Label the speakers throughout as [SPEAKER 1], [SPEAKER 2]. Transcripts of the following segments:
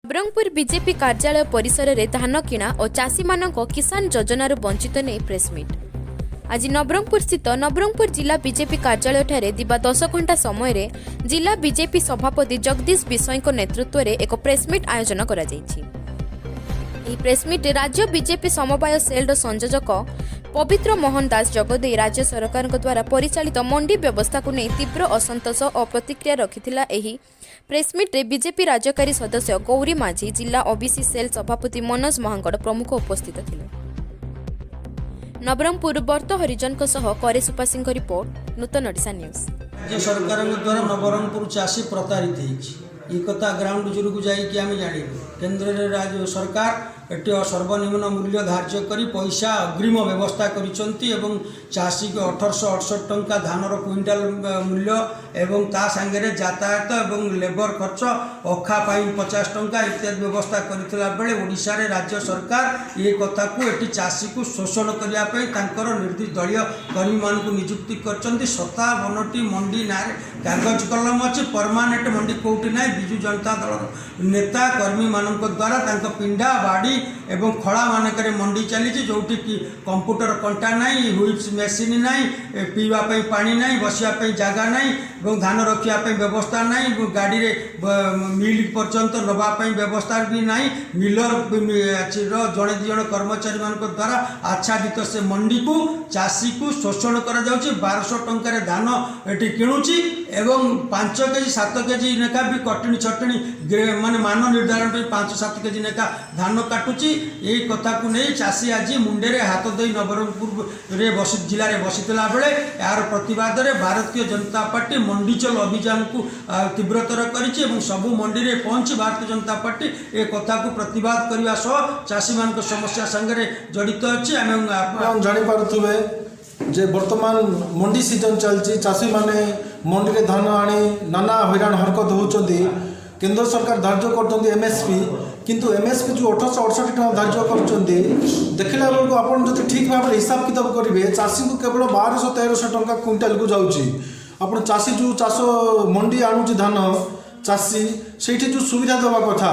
[SPEAKER 1] Nabarangpur BJP କାର୍ଯ୍ୟାଳୟ ପରିସରରେ ଧାନ କିଣା ଓ ଚାଷୀମାନଙ୍କ କିଷାନ ଯୋଜନାରୁ ବଞ୍ଚିତ ନେଇ ପ୍ରେସମିଟ୍। ଆଜି ନବରଙ୍ଗପୁର ସ୍ଥିତ ନବରଙ୍ଗପୁର ଜିଲ୍ଲା ବିଜେପି କାର୍ଯ୍ୟାଳୟଠାରେ ଦିବା 10 ଘଣ୍ଟା ସମୟରେ ଜିଲ୍ଲା ବିଜେପି ସଭାପତି ଜଗଦୀଶ ବିଷୟଙ୍କ ନେତୃତ୍ୱରେ ଏକ ପ୍ରେସମିଟ୍ ଆୟୋଜନ କରାଯାଇଛି। ଏହି ପ୍ରେସମିଟ୍ରେ ରାଜ୍ୟ ବିଜେପି ସମବାୟ ସେଲ୍ର ସଂଯୋଜକ ପବିତ୍ର ମୋହନ ଦାସ ଯୋଗଦେଇ ରାଜ୍ୟ ସରକାରଙ୍କ ଦ୍ୱାରା ପରିଚାଳିତ ମଣ୍ଡି ବ୍ୟବସ୍ଥାକୁ ନେଇ ତୀବ୍ର ଅସନ୍ତୋଷ ଓ ପ୍ରତିକ୍ରିୟା ରଖିଥିଲା। ଏହି ପ୍ରେସମିଟ୍ରେ ବିଜେପି ରାଜ୍ୟକାରୀ ସଦସ୍ୟ ଗୌରୀ ମାଝୀ, ଜିଲ୍ଲା ଓବିସି ସେଲ୍ ସଭାପତି ମନୋଜ ମହାଙ୍କଡ଼ ପ୍ରମୁଖ ଉପସ୍ଥିତ ଥିଲେ। ନବରଙ୍ଗପୁର ବର୍ତ୍ତ ହରିଜନଙ୍କ ସହ କରେ ସୁପାସିଂଙ୍କ ରିପୋର୍ଟ, ନୂତନ ଓଡ଼ିଶା ନ୍ୟୁଜ୍।
[SPEAKER 2] ରାଜ୍ୟ ସରକାରଙ୍କ ଦ୍ୱାରା ନବରଙ୍ଗପୁର ଚାଷୀ ପ୍ରତାରିତ ହେଇଛି। ଏ କଥା ଗ୍ରାଉଣ୍ଡ ଜିରୋକୁ ଯାଇକି ଆମେ ଜାଣିଲୁ। କେନ୍ଦ୍ରରେ ରାଜ୍ୟ ସରକାର ଏଠି ସର୍ବନିମ୍ନ ମୂଲ୍ୟ ଧାର୍ଯ୍ୟ କରି ପଇସା ଅଗ୍ରିମ ବ୍ୟବସ୍ଥା କରିଛନ୍ତି ଏବଂ ଚାଷୀକୁ 1868 ଟଙ୍କା ଧାନର କୁଇଣ୍ଟାଲ ମୂଲ୍ୟ ଏବଂ ତା ସାଙ୍ଗରେ ଯାତାୟାତ ଏବଂ ଲେବର ଖର୍ଚ୍ଚ, ଅଖା ପାଇଁ 50 ଟଙ୍କା ଇତ୍ୟାଦି ବ୍ୟବସ୍ଥା କରିଥିଲା ବେଳେ ଓଡ଼ିଶାରେ ରାଜ୍ୟ ସରକାର ଏ କଥାକୁ ଏଠି ଚାଷୀକୁ ଶୋଷଣ କରିବା ପାଇଁ ତାଙ୍କର ନିର୍ଦ୍ଦିଷ୍ଟ ଦଳୀୟ କର୍ମୀମାନଙ୍କୁ ନିଯୁକ୍ତି କରିଛନ୍ତି। 57ଟି ମଣ୍ଡି ନାଁରେ କାଗଜ କଲମ ଅଛି, ପରମାନେଣ୍ଟ ମଣ୍ଡି କେଉଁଠି ନାହିଁ। ବିଜୁ ଜନତା ଦଳର ନେତା କର୍ମୀମାନଙ୍କ ଦ୍ୱାରା ତାଙ୍କ ପିଣ୍ଡା, ବାଡ଼ି ଏବଂ ଖଳା ମାନଙ୍କରେ ମଣ୍ଡି ଚାଲିଛି, ଯେଉଁଠିକି କମ୍ପ୍ୟୁଟର କଣ୍ଟା ନାହିଁ, ହ୍ୱିପ୍ସ ମେସିନ୍ ନାହିଁ, ପିଇବା ପାଇଁ ପାଣି ନାହିଁ, ବସିବା ପାଇଁ ଜାଗା ନାହିଁ ଏବଂ ଧାନ ରଖିବା ପାଇଁ ବ୍ୟବସ୍ଥା ନାହିଁ। ଗାଡ଼ିରେ ମିଲ୍ ପର୍ଯ୍ୟନ୍ତ ନେବା ପାଇଁ ବ୍ୟବସ୍ଥା ବି ନାହିଁ। ମିଲର ର ଜଣେ ଦୁଇ ଜଣ କର୍ମଚାରୀମାନଙ୍କ ଦ୍ୱାରା ଆଚ୍ଛାଦିତ ସେ ମଣ୍ଡିକୁ ଚାଷୀକୁ ଶୋଷଣ କରାଯାଉଛି। 1200 ଟଙ୍କାରେ ଧାନ ଏଠି କିଣୁଛି ଏବଂ 5 କେଜି, 7 କେଜି ଲେଖା ବି କଟଣି ଛଟଣି ମାନେ ମାନ ନିର୍ଦ୍ଧାରଣ ପାଇଁ 5-7 କେଜି ଲେଖା ଧାନ କାଟୁଛି। ଏଇ କଥାକୁ ନେଇ ଚାଷୀ ଆଜି ମୁଣ୍ଡରେ ହାତ ଦେଇ ନବରଙ୍ଗପୁରରେ ବସି, ଜିଲ୍ଲାରେ ବସିଥିଲା ବେଳେ ଏହାର ପ୍ରତିବାଦରେ ଭାରତୀୟ ଜନତା ପାର୍ଟି ମଣ୍ଡି ଚଲ ଅଭିଯାନକୁ ତୀବ୍ରତର କରିଛି ଏବଂ ସବୁ ମଣ୍ଡିରେ ପହଞ୍ଚି ଭାରତୀୟ ଜନତା ପାର୍ଟି ଏ କଥାକୁ ପ୍ରତିବାଦ କରିବା ସହ ଚାଷୀମାନଙ୍କ ସମସ୍ୟା ସାଙ୍ଗରେ ଜଡ଼ିତ ଅଛି। ଆମେ
[SPEAKER 3] ଆପଣ ଜାଣିପାରୁଥିବେ ଯେ ବର୍ତ୍ତମାନ ମଣ୍ଡି ସିଜନ୍ ଚାଲିଛି। ଚାଷୀମାନେ ମଣ୍ଡିରେ ଧାନ ଆଣି ନାନା ହଇରାଣ ହରକତ ହେଉଛନ୍ତି। କେନ୍ଦ୍ର ସରକାର ଧାର୍ଯ୍ୟ କରୁଛନ୍ତି ଏମ୍ଏସ୍ପି, କିନ୍ତୁ ଏମ୍ଏସ୍ପି ଯେଉଁ 1868 ଟଙ୍କା ଧାର୍ଯ୍ୟ କରୁଛନ୍ତି, ଦେଖିଲା ବେଳକୁ ଆପଣ ଯଦି ଠିକ୍ ଭାବରେ ହିସାବ କିତାବ କରିବେ, ଚାଷୀଙ୍କୁ କେବଳ 1200 1300 ଟଙ୍କା କୁଇଣ୍ଟାଲକୁ ଯାଉଛି। ଆପଣ ଚାଷୀ ଯେଉଁ ଚାଷ ମଣ୍ଡି ଆଣୁଛି ଧାନ, ଚାଷୀ ସେଇଠି ଯେଉଁ ସୁବିଧା ଦେବା କଥା,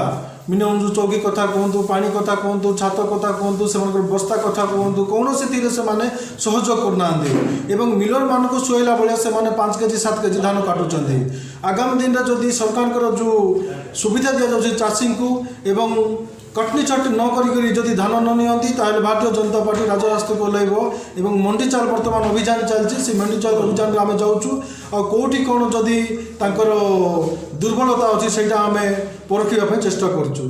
[SPEAKER 3] ମିନିମମ୍ ଯେଉଁ ଚୌକି କଥା କୁହନ୍ତୁ, ପାଣି କଥା କୁହନ୍ତୁ, ଛାତ କଥା କୁହନ୍ତୁ, ସେମାନଙ୍କର ବସ୍ତା କଥା କୁହନ୍ତୁ, କୌଣସିଥିରେ ସେମାନେ ସହଯୋଗ କରୁନାହାନ୍ତି ଏବଂ ମିଲରମାନଙ୍କୁ ଶୁଆଇଲା ଭଳିଆ ସେମାନେ 5 କେଜି, 7 କେଜି ଧାନ କାଟୁଛନ୍ତି। ଆଗାମୀ ଦିନରେ ଯଦି ସରକାରଙ୍କର ଯେଉଁ ସୁବିଧା ଦିଆଯାଉଛି ଚାଷୀଙ୍କୁ ଏବଂ କଟନି ଛଟନି ନ କରିକରି ଯଦି ଧାନ ନ ନିଅନ୍ତି, ତାହେଲେ ଭାରତୀୟ ଜନତା ପାର୍ଟି ରାଜରାସ୍ତାକୁ ଓହ୍ଲାଇବ ଏବଂ ମଣ୍ଡି ଚାଲ ବର୍ତ୍ତମାନ ଅଭିଯାନ ଚାଲିଛି। ସେ ମଣ୍ଡି ଚାଲ ଅଭିଯାନରେ ଆମେ ଯାଉଛୁ ଆଉ କେଉଁଠି କ'ଣ ଯଦି ତାଙ୍କର ଦୁର୍ବଳତା ଅଛି, ସେଇଟା ଆମେ ପରଖିବା ପାଇଁ ଚେଷ୍ଟା କରୁଛୁ।